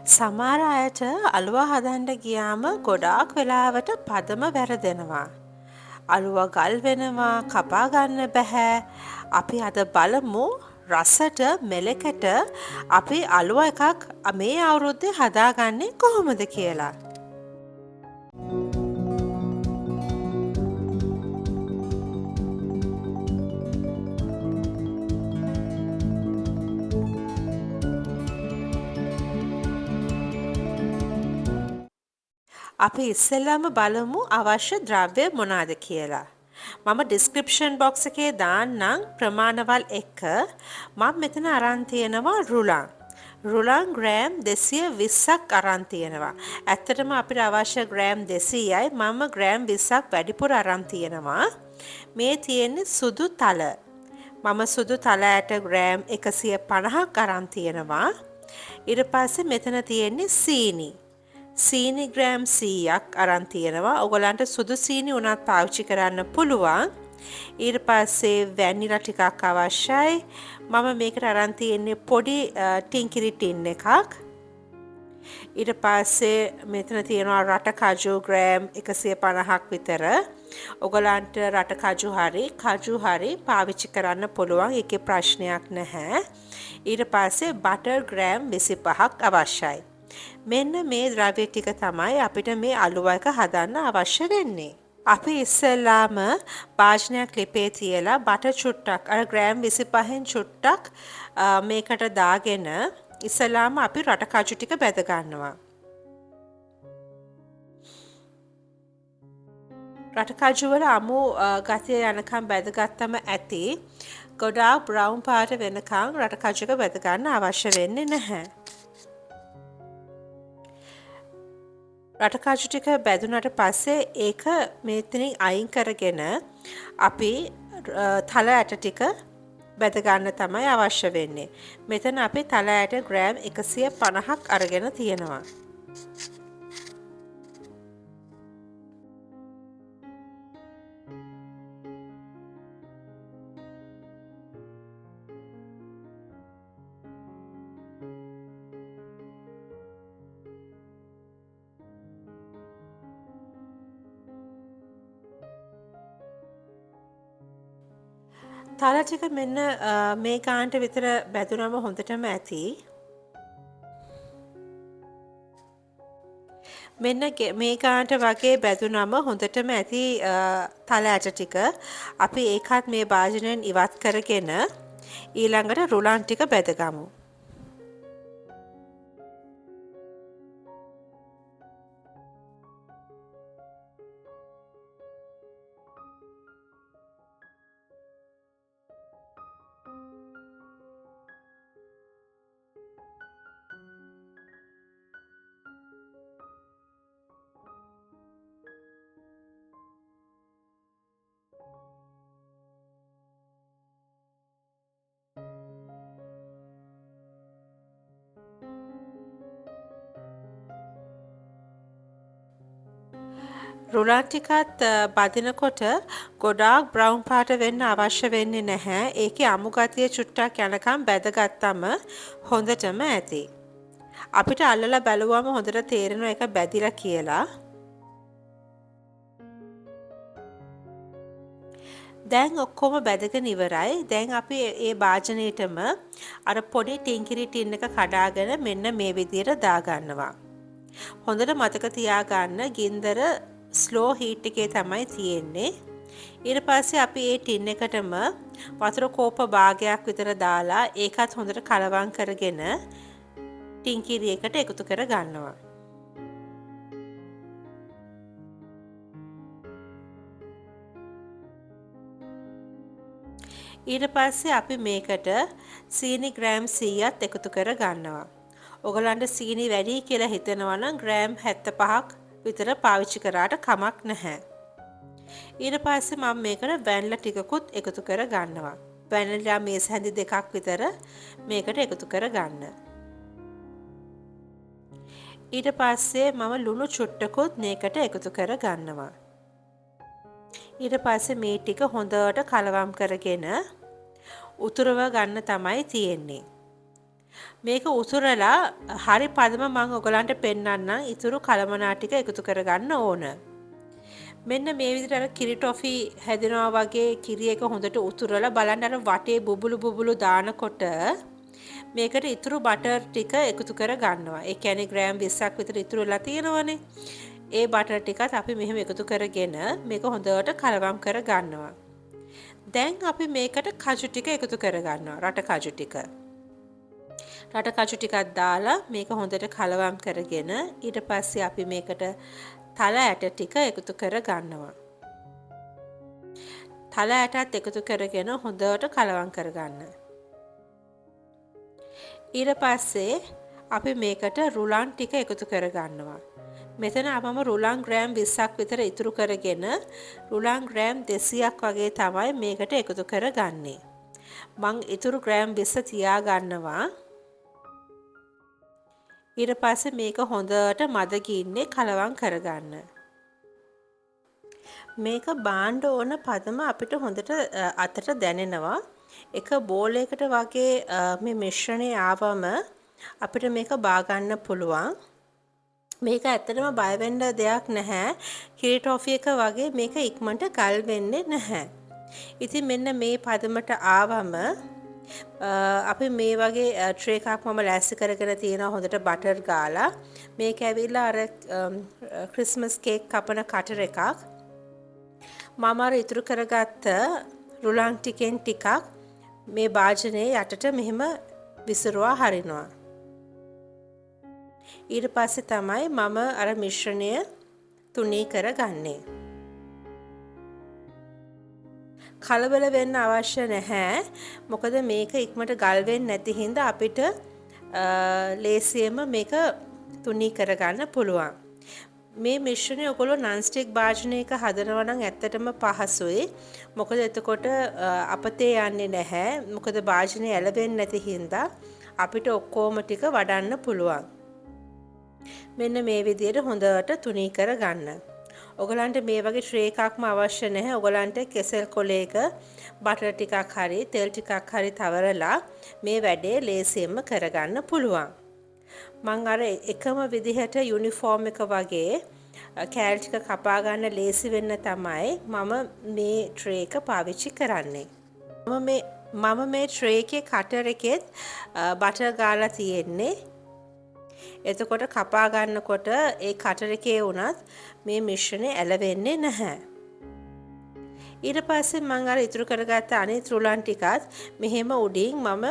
සමහර අයට අලුවා හදන්න ගියාම ගොඩාක් වෙලාවට පදම වැරදෙනවා. අලුවා ගල් වෙනවා, කපා ගන්න බැහැ. අපි අද බලමු රසට මෙලෙකට අපි අලුවා එකක් මේ අවුරුද්දේ හදාගන්නේ කොහොමද කියලා. අපි ඉස්සෙල්ලාම බලමු අවශ්‍ය ද්‍රව්‍ය මොනවාද කියලා. මම ඩිස්ක්‍රිප්ෂන් බොක්ස් එකේ දාන්නම් ප්‍රමාණවල් එක්ක. මම මෙතන අරන් තියෙනවා රුලන්. රුලන් ග්‍රෑම් 220ක් අරන් තියෙනවා. ඇත්තටම අපිට අවශ්‍ය ග්‍රෑම් 200යි. මම ග්‍රෑම් 20ක් වැඩිපුර අරන් තියෙනවා. මේ තියෙන්නේ සුදු තල. මම සුදු තල ඇට ග්‍රෑම් 150ක් අරන් තියෙනවා. ඊට පස්සේ මෙතන තියෙන්නේ සීනි. සීනි ග්‍රෑම් 100ක් අරන් තියෙනවා. ඔයගොල්ලන්ට සුදු සීනි උනත් පාවිච්චි කරන්න පුළුවන්. ඊට පස්සේ වැනිලා ටිකක් අවශ්‍යයි. මම මේකට අරන් තියෙන්නේ පොඩි ටින්කිරි ටින් එකක්. ඊට පස්සේ මෙතන තියෙනවා රට කජු ග්‍රෑම් 150ක් විතර. ඔයගොල්ලන්ට රට කජු හරි කජු හරි පාවිච්චි කරන්න පුළුවන්. ඒකේ ප්‍රශ්නයක් නැහැ. ඊට පස්සේ බටර් ග්‍රෑම් 25ක් අවශ්‍යයි. මෙන්න මේ ද්‍රව්‍ය ටික තමයි අපිට මේ අලුවා එක හදන්න අවශ්‍ය වෙන්නේ. අපි ඉස්සෙල්ලාම භාජනයක් ලිපේ තියලා බටර් චුට්ටක් අර ග්‍රෑම් 25න් චුට්ටක් මේකට දාගෙන ඉස්සෙල්ලාම අපි රට කජු ටික බැද ගන්නවා. රට කජු වල අමු ගතිය යනකම් බැදගත්තම ඇති. ගොඩාක් බ්‍රවුන් පාට වෙනකම් රට කජු එක බැද ගන්න අවශ්‍ය වෙන්නේ නැහැ. රට කජු ටික බැදුනට පස්සේ ඒක මෙතනින් අයින් කරගෙන අපි තල ඇට ටික බැද ගන්න තමයි අවශ්‍ය වෙන්නේ. මෙතන අපි තල ඇට ග්‍රෑම් 150ක් අරගෙන තියෙනවා. තල ටික මෙන්න මේ ගානට විතර බැදුනම හොඳටම ඇති. මෙන්න මේ ගානට වගේ බැදුනම හොඳටම ඇති තල ඇට ටික. අපි ඒකත් මේ භාජනයෙන් ඉවත් කරගෙන ඊළඟට රුලන් ටික බැදගමු. රුලන් ටිකත් බදිනකොට ගොඩාක් බ්‍රවුන් පාට වෙන්න අවශ්‍ය වෙන්නේ නැහැ. ඒකේ අමු ගතිය චුට්ටක් යනකම් බැදගත්තම හොඳටම ඇති. අපිට අල්ලලා බැලුවම හොඳට තේරෙනවා ඒක බැදිලා කියලා. දැන් ඔක්කොම බැදගෙන ඉවරයි. දැන් අපි ඒ භාජනයේටම අර පොඩි ටින්කිරි ටින් එක කඩාගෙන මෙන්න මේ විදියට දාගන්නවා. හොඳට මතක තියාගන්න ගින්දර ස්ලෝ හීට් එකේ තමයි තියෙන්නේ. ඊට පස්සේ අපි ඒ ටින් එකටම වතුර කෝප භාගයක් විතර දාලා ඒකත් හොඳට කලවම් කරගෙන ටින් කිරි එකට එකතු කර ගන්නවා. ඊට පස්සේ අපි මේකට සීනි ග්‍රෑම් 100ක් එකතු කර ගන්නවා. ඔයගලන්ට සීනි වැඩි කියලා හිතෙනවා නම් ග්‍රෑම් 75ක් විතර පාවිච්චි කරාට කමක් නැහැ. ඊට පස්සේ මම මේකට වැනිලා ටිකකුත් එකතු කර ගන්නවා. වැනිලා මේස හැඳි දෙකක් විතර මේකට එකතු කර ගන්න. ඊට පස්සේ මම ලුණු චුට්ටකුත් මේකට එකතු කර ගන්නවා. ඊට පස්සේ මේ ටික හොඳට කලවම් කරගෙන උතුරව ගන්න තමයි තියෙන්නේ. මේක උතුරලා හරි පදම මං ඔයගලන්ට පෙන්වන්නම් ඉතුරු කලමනා ටික එකතු කරගන්න ඕන. මෙන්න මේ විදිහට අර කිරි ටොෆි හැදෙනවා වගේ කිරි එක හොඳට උතුරලා බලන්න අර වටේ බුබුලු බුබුලු දානකොට මේකට ඉතුරු බටර් ටික එකතු කර ගන්නවා. ඒ කියන්නේ ග්‍රෑම් 20ක් විතර ඉතුරු වෙලා තියෙනවනේ. ඒ බටර් ටිකත් අපි මෙහෙම එකතු කරගෙන මේක හොඳට කලවම් කර ගන්නවා. දැන් අපි මේකට කජු ටික එකතු කර ගන්නවා. රට කජු ටික. රට කජු ටිකක් දාලා මේක හොඳට කලවම් කරගෙන ඊට පස්සේ අපි මේකට තල ඇට ටික එකතු කර ගන්නවා. තල ඇටත් එකතු කරගෙන හොඳට කලවම් කරගන්න. ඊට පස්සේ අපි මේකට රුලන් ටික එකතු කරගන්නවා. මෙතන මම රුලන් ග්‍රෑම් 20ක් විතර ඉතුරු කරගෙන රුලන් ග්‍රෑම් 200ක් වගේ තමයි මේකට එකතු කරගන්නේ. මං ඉතුරු ග්‍රෑම් 20 තියාගන්නවා. ඊට පස්සේ මේක හොඳට මද ගින්නේ කලවම් කරගන්න. මේක බාණ්ඩ ඕන පදම අපිට හොඳට අතට දැනෙනවා. එක බෝලයකට වගේ මේ මිශ්‍රණය ආවම අපිට මේක බා ගන්න පුළුවන්. මේක ඇත්තටම බය වෙන්න දෙයක් නැහැ. කිරි ටොෆි එක වගේ මේක ඉක්මනට ගල් වෙන්නේ නැහැ. ඉතින් මෙන්න මේ පදමට ආවම අපි මේ වගේ ට්‍රේ එකක් මම ලෑස්ති කරගෙන තියෙනවා හොඳට බටර් ගාලා. මේක ඇවිල්ලා අර ක්‍රිස්මස් කේක් කපන කටර් එකක්. මම අර ඉතුරු කරගත්ත රුලන් ටිකෙන් ටිකක් මේ භාජනයේ යටට මෙහෙම විසිරුවා හරිනවා. ඊට පස්සේ තමයි මම අර මිශ්‍රණය තුනී කරගන්නේ. කලබල වෙන්න අවශ්‍ය නැහැ. මොකද මේක ඉක්මනට ගල් වෙන්නේ නැති හින්දා අපිට ලේසියෙන්ම මේක තුනී කරගන්න පුළුවන්. මේ මිශ්‍රණය ඔයගොල්ලෝ නන් ස්ටික් භාජනයක හදනවා නම් ඇත්තටම පහසුයි. මොකද එතකොට අපතේ යන්නේ නැහැ. මොකද භාජනය ඇලවෙන්නේ නැති හින්දා අපිට ඔක්කොම ටික වඩන්න පුළුවන්. මෙන්න මේ විදිහට හොඳට තුනී කරගන්න. ඔයගලන්ට මේ වගේ ට්‍රේ එකක්ම අවශ්‍ය නැහැ. ඔයගලන්ට කෙසෙල් කොලයක බටර් ටිකක් හරි තෙල් ටිකක් හරි තවරලා මේ වැඩේ ලේසියෙන්ම කරගන්න පුළුවන්. මං අර එකම විදිහට යුනිෆෝම් එක වගේ කෑලි ටික කපා ගන්න ලේසි වෙන්න තමයි මම මේ ට්‍රේ එක පාවිච්චි කරන්නේ. මම මේ ට්‍රේ එකේ කටර් එකෙත් බටර් ගාලා තියෙන්නේ. එතකොට කපා ගන්නකොට ඒ කටර් එකේ වුණත් මේ මිශ්‍රණය ඇලවෙන්නේ නැහැ. ඊට පස්සේ මං අර ඉතුරු කරගත්ත අනිත් රුලන් ටිකත් මෙහෙම උඩින් මම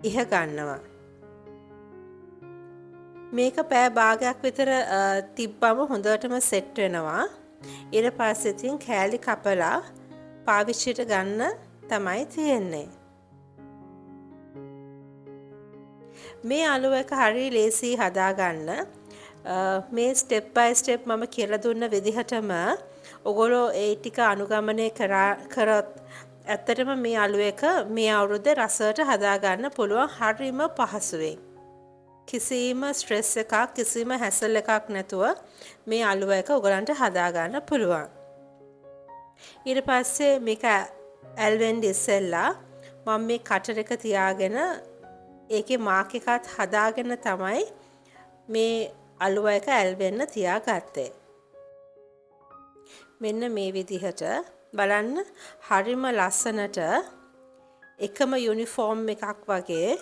ඉහ ගන්නවා. මේක පැය භාගයක් විතර තිබ්බම හොඳටම සෙට් වෙනවා. ඊට පස්සේ ඉතින් කෑලි කපලා පාවිච්චියට ගන්න තමයි තියෙන්නේ. මේ අලුව එක හරි ලේසි හදාගන්න. මේ ස්ටෙප් බයි ස්ටෙප් මම කියලා දුන්න විදිහටම ඔගොල්ලෝ ඒ ටික අනුගමනය කරොත් ඇත්තටම මේ අලුව එක මේ අවුරුද්දේ රසයට හදාගන්න පුළුවන් හරිම පහසුවෙන්. කිසිම ස්ට්‍රෙස් එකක් කිසිම හැසල් එකක් නැතුව මේ අලුව එක ඔයගලන්ට හදාගන්න පුළුවන්. ඊට පස්සේ මේක ඇල්වෙන්න ඉස්සෙල්ලා මම මේ කටර් එක තියාගෙන ඒකේ මාක් එකත් හදාගෙන තමයි මේ අලුව එක ඇල්වෙන්න තියාගත්තේ. මෙන්න මේ විදිහට බලන්න හරිම ලස්සනට එකම යුනිෆෝම් එකක් වගේ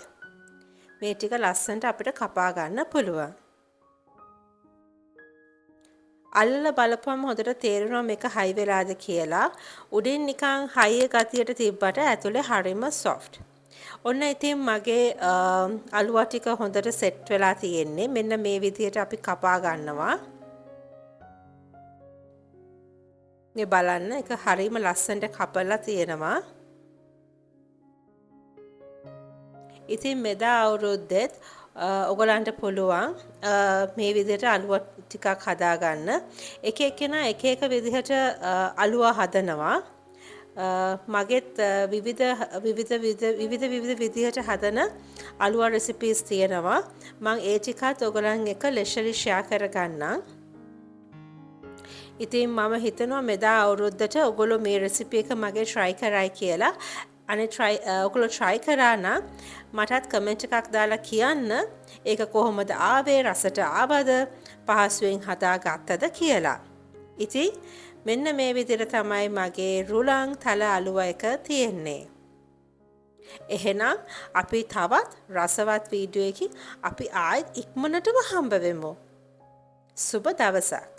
මේ ටික ලස්සනට අපිට කපා ගන්න පුළුවන්. අල්ලලා බලපුවම හොඳට තේරෙනවා මේක හයි වෙලාද කියලා. උඩින් නිකන් හයි ගතියට තිබ්බට ඇතුලේ හරිම සොෆ්ට්. ඔන්න ඉතින් මගේ අලුවා ටික හොඳට සෙට් වෙලා තියෙන්නේ. මෙන්න මේ විදිහට අපි කපා ගන්නවා. මේ බලන්න එක හරිම ලස්සනට කපලා තියෙනවා. ඉතින් මෙදා අවුරුද්දෙත් ඔයගලන්ට පුළුවන් මේ විදිහට අලුව ටිකක් හදාගන්න. එක එක්කෙනා එක එක විදිහට අලුව හදනවා. මගෙත් විවිධ විවිධ විවිධ විවිධ විදිහට හදන අලුව රෙසිපීස් තියෙනවා. මං ඒ ටිකත් ඔයගලන් එක්ක ලෙෂලි ෂෙයා කරගන්නම්. ඉතින් මම හිතනවා මෙදා අවුරුද්දට ඔයගොල්ලෝ මේ රෙසිපි එක මගේ try කරයි කියලා. අනේ try ඔයගොල්ලෝ try කරා නම් මටත් කමෙන්ට් එකක් දාලා කියන්න ඒක කොහොමද ආවේ, රසට ආවද, පහසුවෙන් හදා ගත්තද කියලා. ඉතින් මෙන්න මේ විදිහට තමයි මගේ රුලං තල අලුව එක තියෙන්නේ. එහෙනම් අපි තවත් රසවත් වීඩියෝ එකකින් අපි ආයෙත් ඉක්මනටම හම්බ වෙමු. සුබ දවසක්.